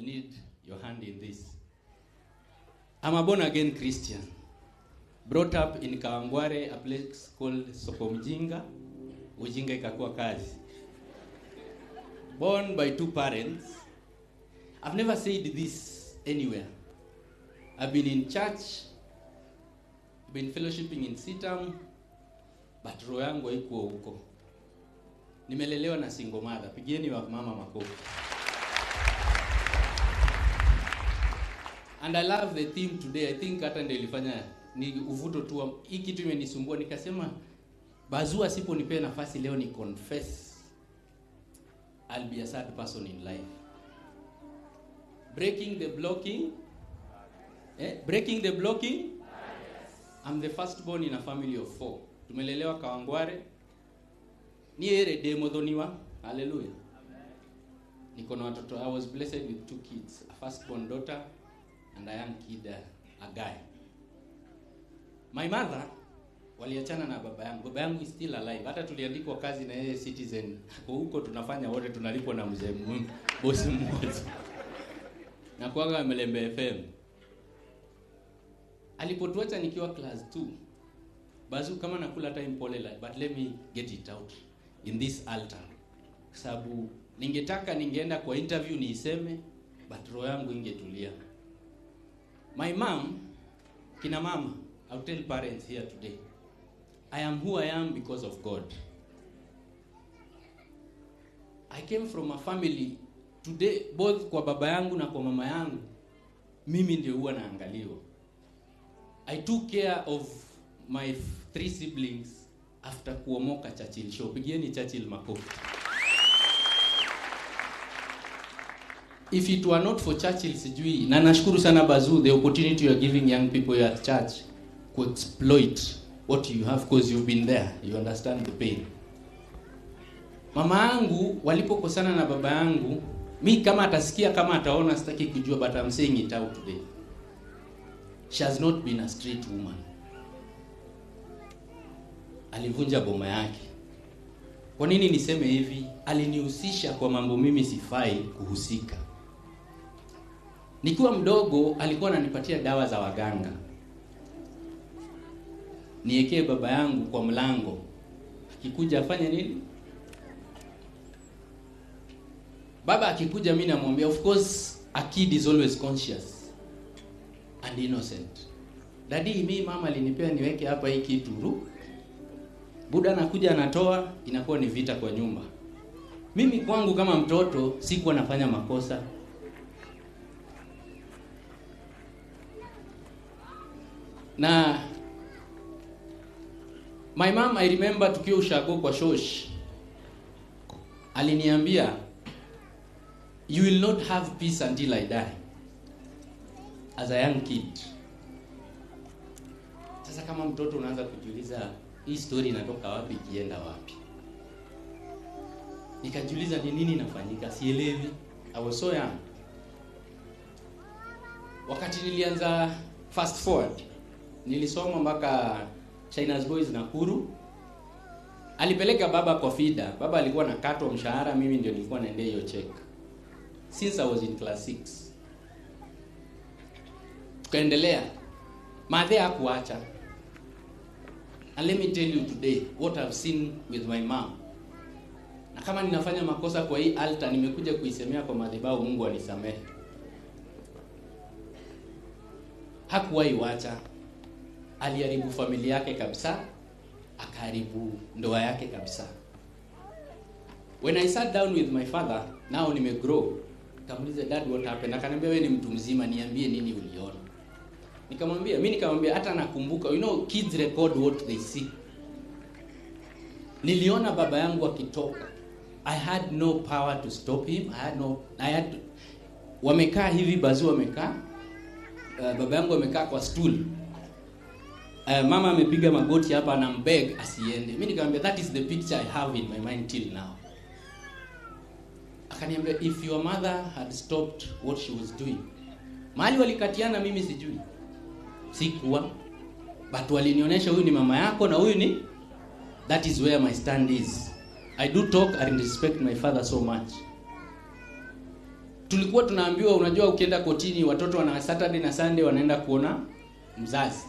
need your hand in this. I'm a born again Christian. Brought up in Kawangware, a place called Sokomjinga. Ujinga ikakuwa kazi. Born by two parents. I've never said this anywhere. I've been in church, been fellowshipping in Sitam, but roho yangu haikuwa huko. Nimelelewa na single mother. Pigieni wa mama makofi. And I love the theme today. I think hata ndio ilifanya ni uvuto tu. Hii kitu imenisumbua, nikasema Bazuu asiponipea nafasi leo ni confess, I'll be a sad person in life. Breaking the blocking. Breaking the blocking. I'm the firstborn in a family of 4. Tumelelewa Kawangware. Ni ere demothoniwa. Hallelujah. Niko na watoto. I was blessed with 2 kids, a firstborn daughter and a young kid, a guy. My mother waliachana na baba yangu. Baba yangu is still alive. Hata tuliandikwa kazi na yeye Citizen. Kwa huko tunafanya wote, tunalipwa na mzee bosi mmoja. Na kuanga Melembe FM. Alipotuacha nikiwa class 2. Bazu kama nakula time pole like, but let me get it out in this altar. Sababu ningetaka ningeenda kwa interview niiseme, but roho yangu ingetulia. My mom, kina mama, I'll tell parents here today, I am who I am because of God. I came from a family today, both kwa baba yangu na kwa mama yangu, mimi ndio huwa naangaliwa. I took care of my 3 siblings after kuomoka Churchill Show. Pigieni Churchill makofi. If it were not for Churchill, sijui. Na nashukuru sana Bazuu, the opportunity you are giving young people here at church to exploit what you have, because you've been there. You understand the pain. Mama yangu walipokosana na baba yangu, mi kama atasikia kama ataona sitaki kujua, but I'm saying it out today. She has not been a straight woman. Alivunja boma yake. Kwa nini niseme hivi? Alinihusisha kwa mambo mimi sifai kuhusika. Nikiwa mdogo alikuwa ananipatia dawa za waganga. Niekee baba yangu kwa mlango. Akikuja afanye nini? Baba akikuja mimi namwambia, of course a kid is always conscious and innocent. Daddy, mimi mama alinipea niweke hapa hii kitu ru. Buda anakuja anatoa, inakuwa ni vita kwa nyumba. Mimi kwangu kama mtoto sikuwa nafanya makosa. Na my mom, I remember tukiwa ushago kwa shosh, aliniambia, you will not have peace until I die. As a young kid. Sasa kama mtoto unaanza kujiuliza hii story inatoka wapi ikienda wapi? Nikajiuliza ni nini inafanyika, sielewi. I was so young. Wakati nilianza fast forward, nilisoma mpaka China's Boys Nakuru. Alipeleka baba kwa FIDA. Baba alikuwa anakatwa mshahara, mimi ndio nilikuwa naendea hiyo check. Since I was in class 6. Tukaendelea. Madhe hakuacha. And let me tell you today what I've seen with my mom. Na kama ninafanya makosa kwa hii altar, nimekuja kuisemea kwa madhabahu, Mungu anisamehe. Hakuwahi wacha. Aliharibu familia yake kabisa, akaharibu ndoa yake kabisa. When I sat down with my father, now nimegrow, nikamuuliza dad what happened? Akaniambia wewe ni mtu mzima, niambie nini uliona. Nikamwambia, mimi nikamwambia hata nakumbuka, you know kids record what they see. Niliona baba yangu akitoka. I had no power to stop him. Wamekaa hivi, Bazuu wamekaa. Baba yangu amekaa kwa stool. Mama amepiga magoti hapa anambeg asiende. Mimi nikamwambia that is the picture I have in my mind till now. Akaniambia if your mother had stopped what she was doing. Mahali walikatiana mimi sijui. Sikuwa. But walinionyesha huyu ni mama yako na huyu ni, that is where my stand is. I do talk and respect my father so much. Tulikuwa tunaambiwa, unajua ukienda kotini watoto wana Saturday na Sunday wanaenda kuona mzazi.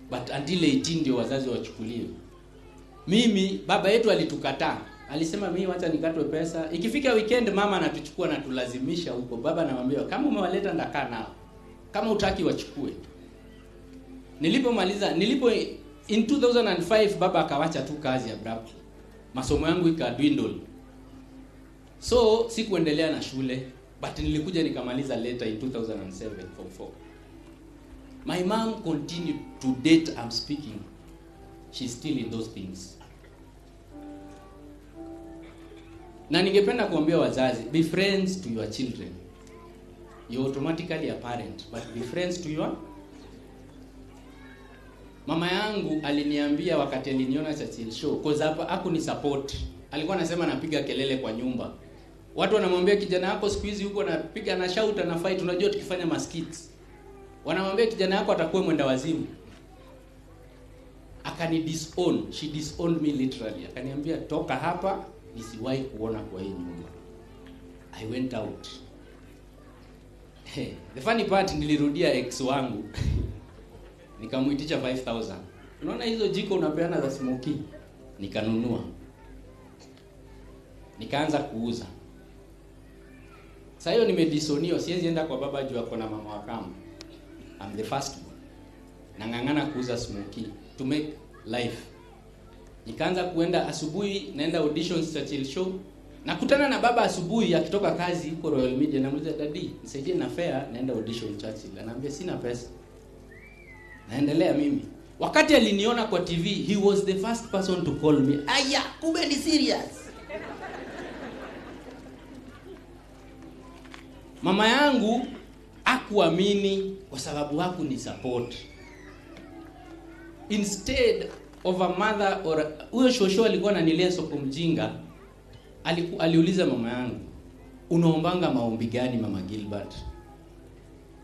But until 18 ndio wazazi wachukuliwe. Mimi baba yetu alitukataa. Alisema mimi wacha nikatwe pesa. Ikifika weekend mama anatuchukua na tulazimisha huko. Baba anamwambia kama umewaleta ndakaa nao. Kama hutaki wachukue. Nilipomaliza, in 2005 baba akawacha tu kazi abruptly. Masomo yangu ikadwindle. So sikuendelea na shule, but nilikuja nikamaliza later in 2007 form 4. My mom continued to date I'm speaking. She's still in those things. Na ningependa kuambia wazazi, be friends to your children. You're automatically a parent, but be friends to your. Mama yangu aliniambia wakati aliniona Churchill Show, cause hapa hakuni support. Alikuwa anasema napiga kelele kwa nyumba. Watu wanamwambia kijana yako siku hizi huko anapiga na shout na fight, unajua tukifanya maskits. Wanamwambia kijana yako atakuwa mwenda wazimu. Akani disown, she disowned me literally. Akaniambia toka hapa, nisiwahi kuona kwa hii nyumba. I went out. Hey, the funny part, nilirudia ex wangu. Nikamuitisha 5000. Unaona hizo jiko unapeana za smoky? Nikanunua. Nikaanza kuuza. Sasa hiyo nimedisoniwa, siwezi enda kwa baba juu ako na mama wa kambo. I'm the first one. Nang'ang'ana kuuza smoky to make life. Nikaanza kuenda asubuhi, naenda auditions Churchill Show. Nakutana na baba asubuhi akitoka kazi huko Royal Media, namuuliza daddy, nisaidie na fare, naenda audition Churchill. Ananiambia sina pesa. Naendelea mimi. Wakati aliniona kwa TV, he was the first person to call me. Aya, kumbe ni serious. Mama yangu hakuamini kwa sababu hakuni support. Instead of a mother or huyo shosho alikuwa ananilea soko mjinga, aliuliza mama yangu, unaombanga maombi gani mama Gilbert?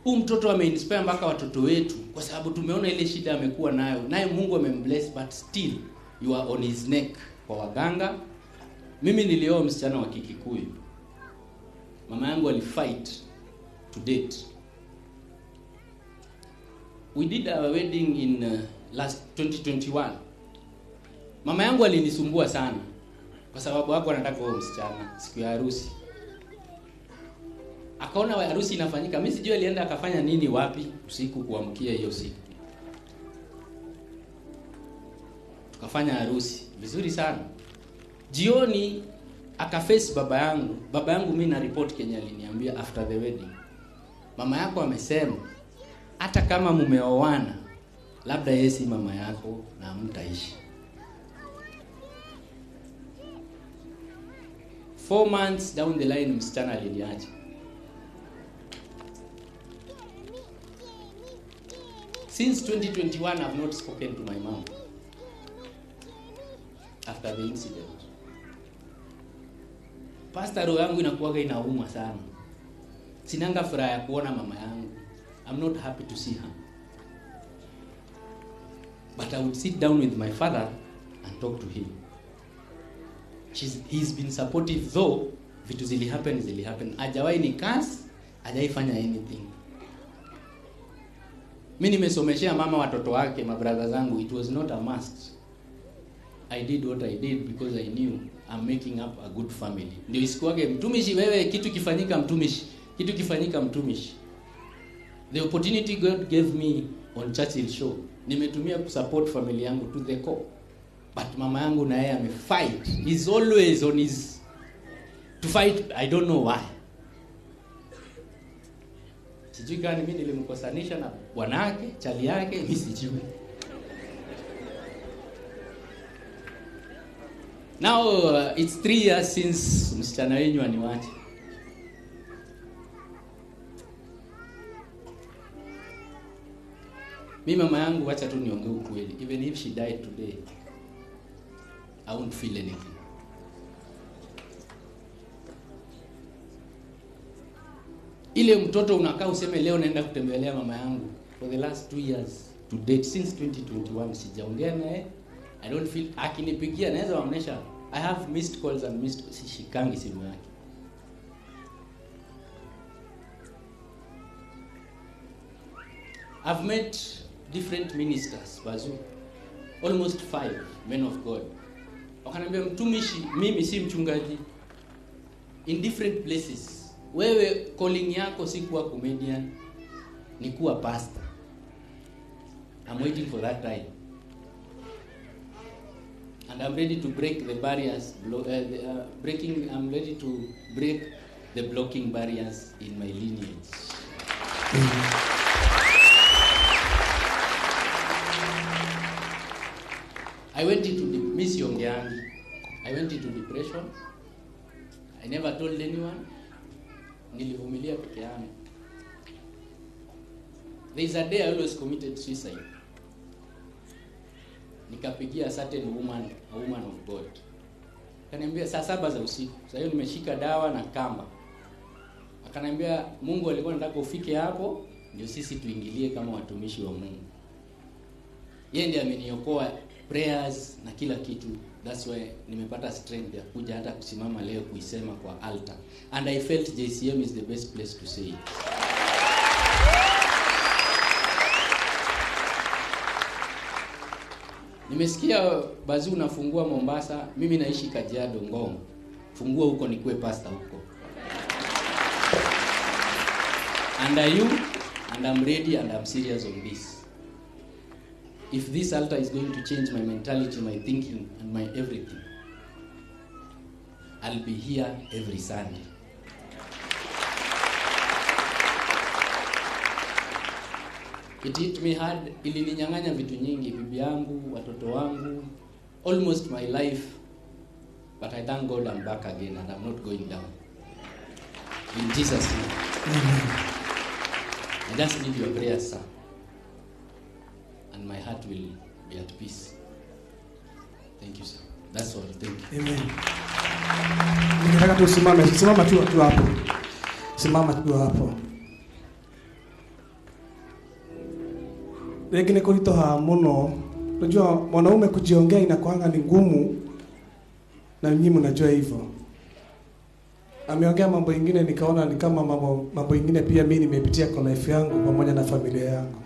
Huu mtoto ameinspire mpaka watoto wetu kwa sababu tumeona ile shida amekuwa nayo. Naye Mungu amembless, but still you are on his neck kwa waganga. Mimi nilioa msichana wa Kikikuyu. Mama yangu alifight to date. We did our wedding in last 2021. Mama yangu alinisumbua sana kwa sababu hakuwa anataka huo msichana siku ya harusi. Akaona harusi inafanyika, mimi sijui alienda akafanya nini wapi usiku kuamkia hiyo siku. Tukafanya harusi vizuri sana. Jioni akaface baba yangu. Baba yangu mimi na report Kenya aliniambia after the wedding. Mama yako amesema hata kama mumeoana labda yeye si mama yako na mtaishi. 4 months down the line msichana aliniacha. Since 2021 I've not spoken to my mom after the incident. Pastor, roho yangu inakuwaga inauma sana. Sinanga furaha ya kuona mama yangu. I'm not happy to see her. But I would sit down with my father and talk to him. He's been supportive though. Vitu zili happen. Hajawahi ni curse, hajawahi fanya anything. Mimi nimesomeshea mama watoto wake, mabrother zangu. It was not a must. I did what I did because I knew I'm making up a good family. Ndio isikuwage mtumishi wewe, kitu kifanyika mtumishi, kitu kifanyika mtumishi. The opportunity God gave me on Churchill Show, nimetumia kusupport family yangu to the core. But mama yangu na yeye amefight. He's always on his to fight, I don't know why. Sijui gani mimi nilimkosanisha na bwanake, chali yake, mimi sijui. Now it's 3 years since msichana wenyu aniwache. Mimi mama yangu, wacha tu niongee ukweli, even if she died today I won't feel anything. Ile mtoto unakaa useme leo naenda kutembelea mama yangu, for the last 2 years to date since 2021 sijaongea naye. I don't feel. Akinipigia naweza waonesha I have missed calls and missed, sishikangi simu yake. I've met different ministers, Bazu, almost 5 men of God. Wakaniambia mtumishi, mimi si mchungaji. In different places. Wewe calling yako si kuwa comedian, ni kuwa pastor. I'm waiting for that time. And I'm ready to break the barriers, I'm ready to break the blocking barriers in my lineage. I went into I went into depression. I never told anyone. Nilivumilia peke yangu. There is a day I always committed suicide. Nikapigia a certain woman, a woman of God. Akaniambia saa 7 za usiku. Sasa hiyo nimeshika dawa na kamba. Akaniambia Mungu alikuwa anataka ufike hapo ndio sisi tuingilie kama watumishi wa Mungu. Yeye ndiye ameniokoa, prayers na kila kitu. That's why nimepata strength ya kuja hata kusimama leo kuisema kwa altar. And I felt JCM is the best place to say it. Nimesikia Bazu unafungua Mombasa, mimi naishi Kajiado Ngong. Fungua huko nikuwe pastor huko. And I you and I'm ready and I'm serious on this. If this altar is going to change my mentality, my thinking and my everything, I'll be here every Sunday. It hit me hard, ilininyang'anya vitu nyingi, bibi yangu, watoto wangu, almost my life. But I thank God I'm back again and I'm not going down. In Jesus' name. Amen. I just need your prayers, sir. And my heart will be at peace. Thank you, sir. That's all. Thank you. Amen. Ningetaka tu usimame, simama tu hapo. Simama tu hapo. Rĩngĩ nĩ kũritũha mũno. Unajua mwanaume kujiongea inakuanga ni ngumu, na nyinyi mnajua hivyo. Ameongea mambo ingine nikaona ni kama mambo ingine pia mimi nimepitia kwa life yangu pamoja na familia yangu.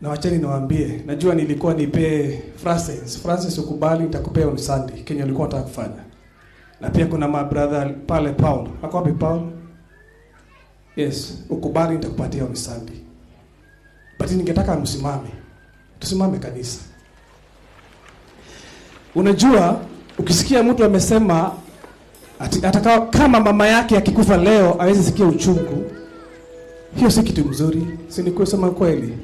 Na wacheni niwaambie, najua nilikuwa nipe Francis ukubali nitakupea on Sunday Kenya ulikuwa unataka kufanya. Na pia kuna my brother pale Paul. Ako wapi Paul? Yes, ukubali nitakupatia on Sunday. But ningetaka msimame. Tusimame kanisa. Unajua ukisikia mtu amesema hata kama mama yake akikufa leo hawezi sikia uchungu, hiyo si kitu mzuri. Si ni kusema kweli?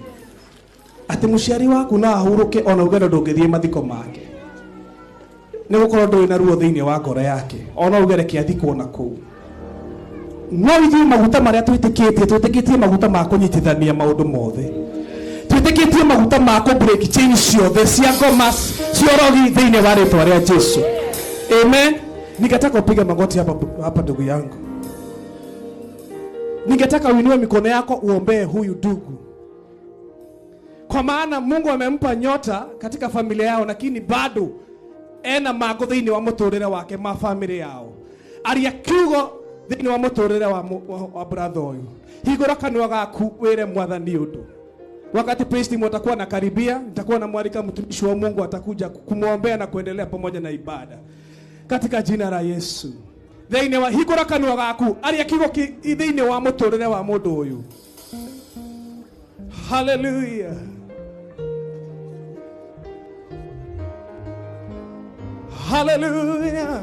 Ati muciari waku no ahuruke ona uge ndũngĩthiĩ mathiko make, nĩ gũkorwo ndũrĩ na ruo thĩinĩ wa ngoro yake, ona uge reke athikwo na kũu. No ithuĩ maguta marĩa twĩtĩkĩtie, twĩtĩkĩtie maguta ma kũnyitithania maũndũ mothe, twĩtĩkĩtie maguta ma kũ break chain ciothe cia ngoma cia ũrogi thĩinĩ wa rĩtwa rĩa Jesu. Amen. Ningetaka upige magoti hapa hapa ndugu yangu. Ningetaka uinue mikono yako uombee huyu ndugu. Kwa maana Mungu amempa nyota katika familia yao, lakini bado ena mago thĩinĩ wa mũtũrĩre wake ma family yao. Aria kiugo thĩinĩ wa mũtũrĩre wa brother ũyũ. Hingũra kanua gaku wĩre Mwathani ũndũ. Wakati praise team watakuwa na karibia, nitakuwa na mwalika mtumishi wa Mungu atakuja kumuombea na kuendelea pamoja na ibada. Katika jina la Yesu. Thĩinĩ wa hingũra kanua gaku, aria kiugo thĩinĩ wa mũtũrĩre wa mũndũ ũyũ. Hallelujah. Hallelujah.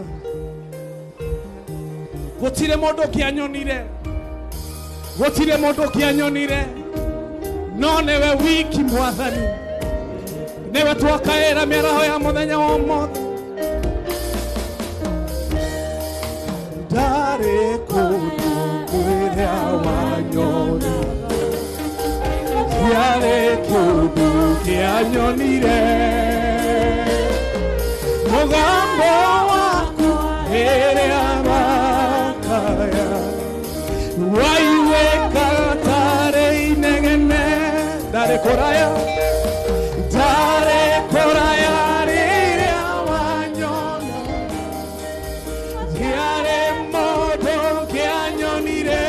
Gũtirĩ mũndũ ũkĩanyonire. Gũtirĩ mũndũ ũkĩanyonire. No nĩwe wiki Mwathani. Nĩwe twakaĩra mĩaraho ya mũthenya wa ũmũthĩ. Ndarĩ kũndũ kũrĩa wanyonire. Ndiarĩ kũndũ kĩanyonire. Mugambo waku rĩrĩa makaya waiweka tarĩ inegene. Ndarĩ kũraya, ndarĩ kũraya rĩrĩa wanyona. Ndiarĩ mũndũ ũngĩanyonire.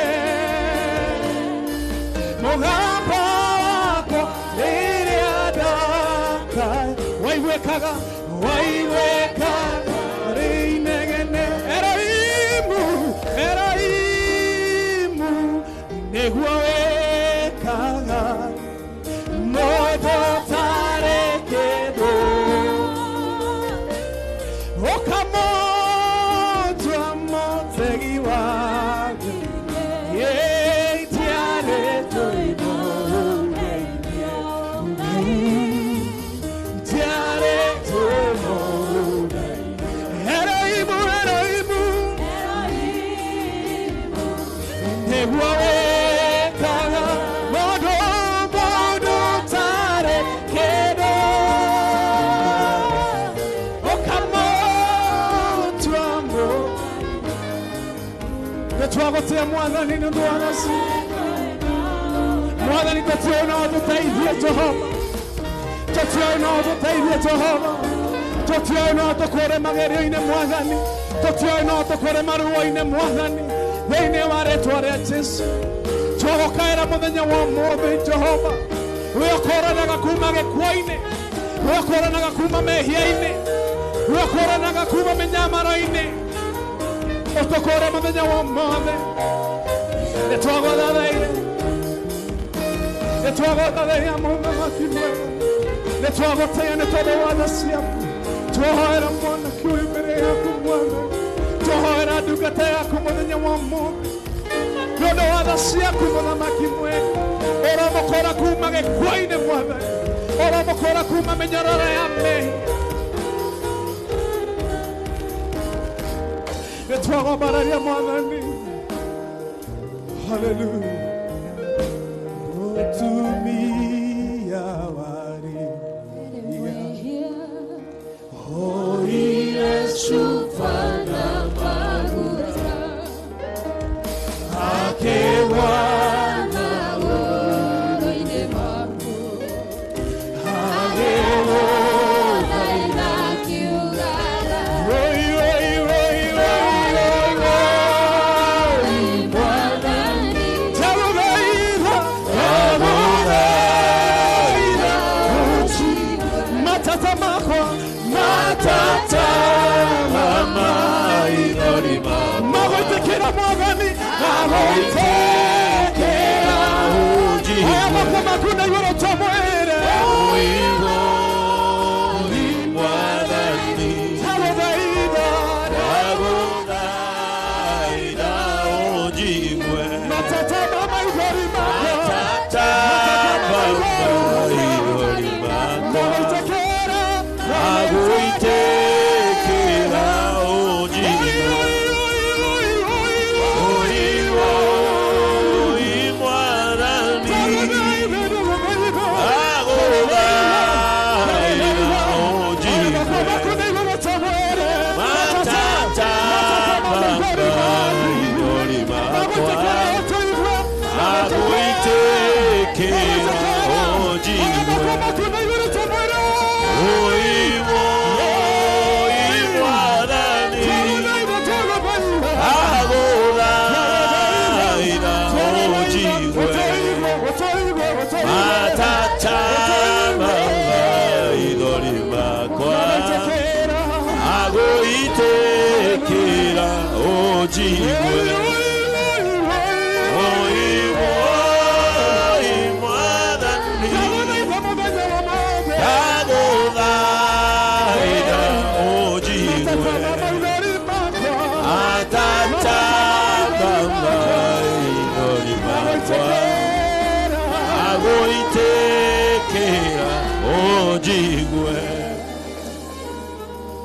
Mũgambo wakwa rĩrĩa ndakaya waiguĩkaga, waiguĩkaga rĩ inegene. Eroimu, Eroimu, nĩguo wĩkaga mũndũ ũtarĩ kĩndũ, ũkamũtua mũtegi waku. Itiarĩ tũrimũ, itiarĩ tũrimũ. Eroimu, Eroimu, nĩguo wĩkaga mũndũ, mũndũ ũtarĩ kĩndũ, ũkamũtua mũndũ. Nĩtwagũtĩa Mwathani nĩ ũndũ wa tha ciaku. Mwathani, tũtiũĩ no ũtũteithie Jehova, tũtiũĩ no ũtũteithie Jehova, tũtiũĩ no tũkũre magerio-inĩ Mwathani, tũtiũĩ no tũkũre maruo-inĩ Mwathani. Thĩinĩ wa rĩtwa rĩa Jesu twagũkaĩra mũthenya wa ũmũthĩ Jehova, wĩ ũkũranaga kuma gĩkuũ-inĩ, wĩ ũkũranaga kuma mehia-inĩ, wĩ ũkũranaga kuma mĩnyamaro-inĩ, ũtũkũre mũthenya wa ũmũthĩ. Nĩtwagũthathaire, nĩtwagũthathaia mũthamaki mwega, nĩtwagũtĩa nĩ tondũ wa tha ciaku. Twahoera mwanake ũyũ mbere yaku Mwathani, twahoera ndungata yaku mũthenya wa ũmũthĩ nĩ ũndũ wa tha ciaku mũthamaki mwega. Ũromũkũra kuma gĩkuũ-inĩ Mwathani, ũromũkũra kuma mĩnyororo ya mehia. Nĩtwagũmbararia Mwathani. Haleluya. Mũtumia warĩ oire cuba na maguta akĩgwa Oi, oi, oi, oi, oi, oi. Ndagũthaitha, ndagũthaitha, matata makwa, matata magũitĩkĩra Mwathani, magũitĩkĩra. Aya moko maku na igũrũ tũmwĩre ndagũthaitha, matata ma maithori makwa, magũitĩkĩra, magũitĩkĩra. Oi, oi, oi, oi, oi.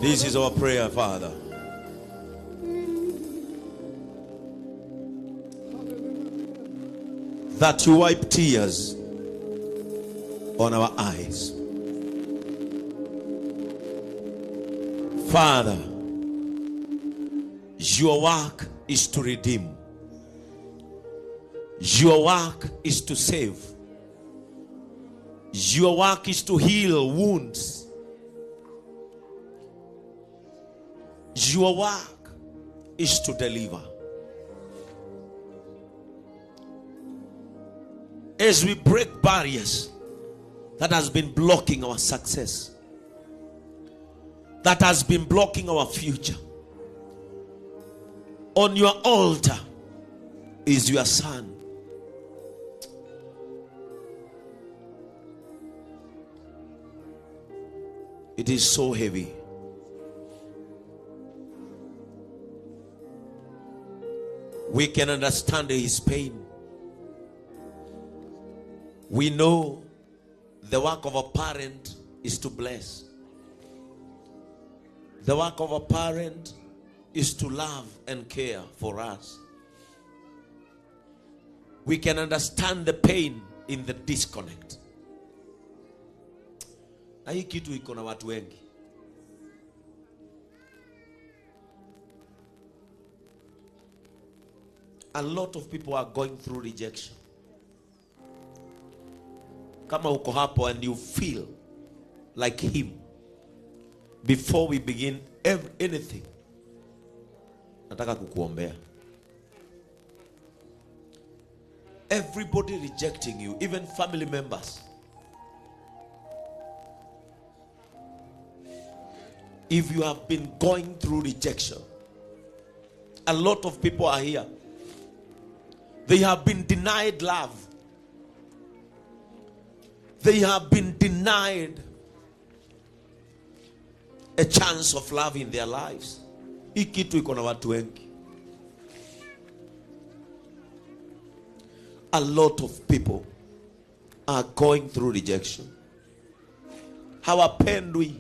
This is our prayer, Father. That you wipe tears on our eyes. Father, your work is to redeem. Your work is to save. Your work is to heal wounds. Your work is to deliver. As we break barriers that has been blocking our success, that has been blocking our future, on your altar is your son. It is so heavy. We can understand his pain. We know the work of a parent is to bless. The work of a parent is to love and care for us. We can understand the pain in the disconnect. Na hii kitu iko na watu wengi. A lot of people are going through rejection. Kama uko hapo and you feel like him, before we begin anything, nataka kukuombea. Everybody rejecting you, even family members. If you have been going through rejection, a lot of people are here. They have been denied love. They have been denied a chance of love in their lives. Hii kitu iko na watu wengi. A lot of people are going through rejection. Hawapendwi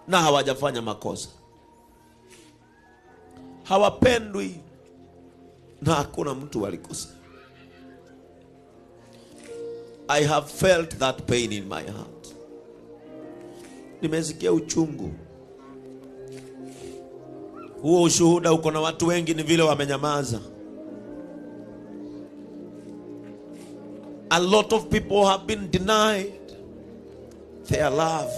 na hawajafanya makosa. Hawapendwi na hakuna mtu walikosa. I have felt that pain in my heart. Nimesikia uchungu. Huo ushuhuda uko na watu wengi, ni vile wamenyamaza. A lot of people have been denied their love.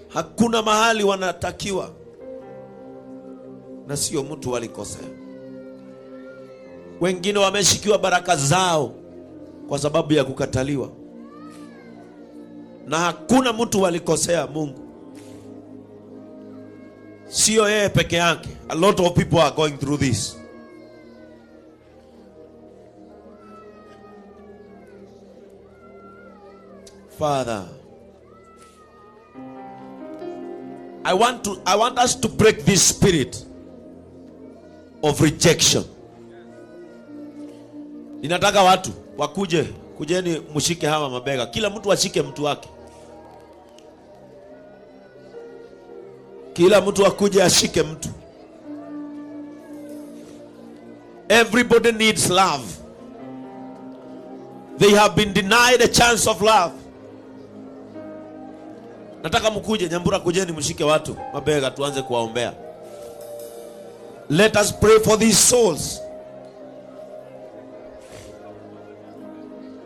Hakuna mahali wanatakiwa, na sio mtu walikosea. Wengine wameshikiwa baraka zao kwa sababu ya kukataliwa, na hakuna mtu walikosea Mungu. Sio yeye peke yake. A lot of people are going through this. Father, I want us to break this spirit of rejection. Ninataka watu wakuje, kujeni mshike hawa mabega. Kila mtu ashike mtu wake. Kila mtu akuje ashike mtu. Everybody needs love. They have been denied a chance of love. Nataka mkuje, Nyambura, kujeni mshike watu mabega tuanze kuwaombea. Let us pray for these souls.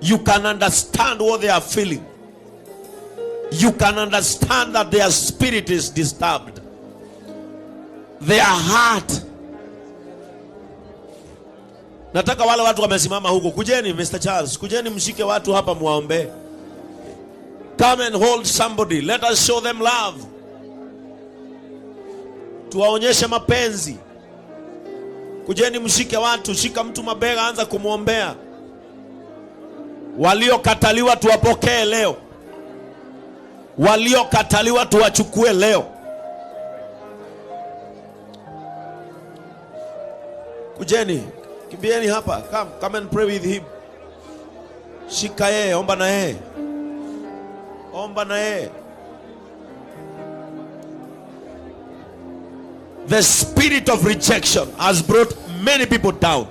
You can understand what they are feeling. You can understand that their spirit is disturbed. Their heart. Nataka wale watu wamesimama huko, kujeni Mr. Charles, kujeni mshike watu hapa muwaombee. Come and hold somebody. Let us show them love. Tuwaonyeshe mapenzi. Kujeni mshike watu, shika mtu mabega, anza kumwombea. Waliokataliwa tuwapokee leo. Waliokataliwa tuwachukue leo. Kujeni, kimbieni hapa. Come, come and pray with him. Shika yeye, omba na yeye. Omba na yeye. The spirit of rejection has brought many people down.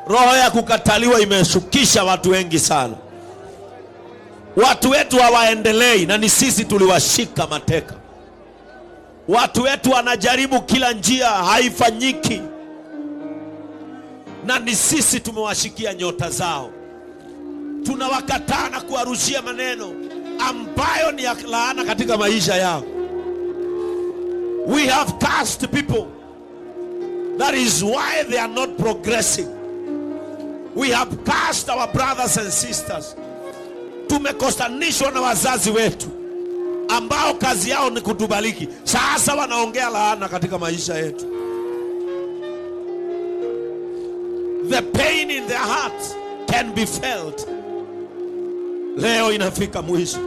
Roho ya kukataliwa imeshukisha watu wengi sana. Watu wetu hawaendelei, na ni sisi tuliwashika mateka. Watu wetu wanajaribu kila njia, haifanyiki, na ni sisi tumewashikia nyota zao. Tunawakataa na kuwarushia maneno ambayo ni ya laana katika maisha yao. We have cast people. That is why they are not progressing. We have cast our brothers and sisters. Tumekosanishwa na wazazi wetu ambao kazi yao ni kutubariki. Sasa wanaongea laana katika maisha yetu. The pain in their hearts can be felt. Leo inafika mwisho.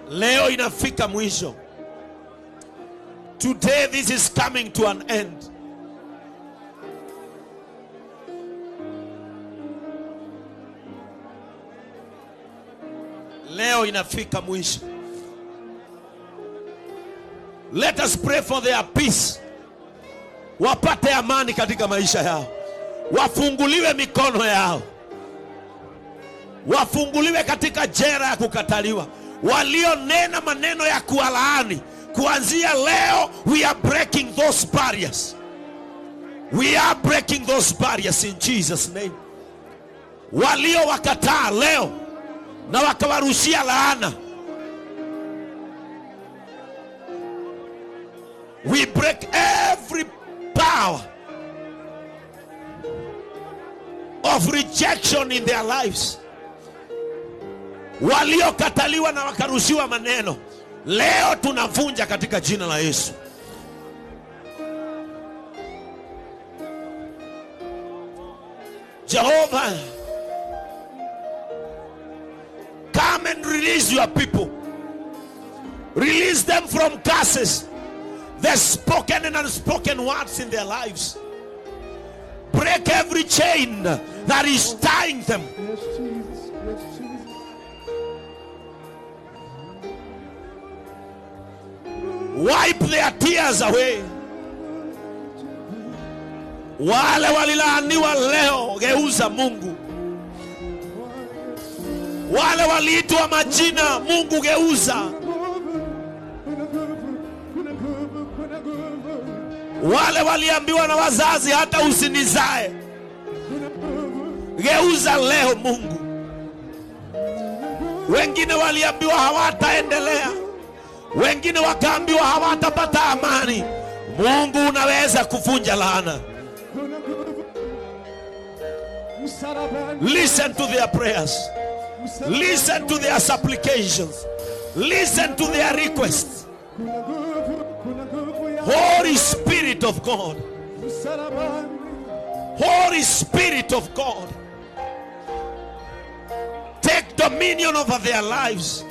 Leo inafika mwisho. Today this is coming to an end. Leo inafika mwisho. Let us pray for their peace. Wapate amani katika maisha yao. Wafunguliwe mikono yao. Wafunguliwe katika jera ya kukataliwa. Walionena maneno ya kuwalaani, kuanzia leo we are breaking those barriers. We are breaking those barriers in Jesus name. Waliowakataa leo na wakawarushia laana, we break every power of rejection in their lives. Waliokataliwa na wakarushiwa maneno, leo tunavunja katika jina la Yesu. Jehovah, come and release your people. Release them from curses, the spoken and unspoken words in their lives. Break every chain that is tying them. Yes, Jesus. Yes, Jesus. Wipe their tears away. Wale walilaaniwa leo, geuza Mungu. Wale waliitwa majina, Mungu geuza. Wale waliambiwa na wazazi hata usinizae, geuza leo Mungu. Wengine waliambiwa hawataendelea, wengine wakaambiwa hawatapata amani. Mungu unaweza kuvunja laana. Listen to their prayers. Listen to their supplications. Listen to their requests. Holy Spirit of God. Holy Spirit of God. Take dominion over their lives.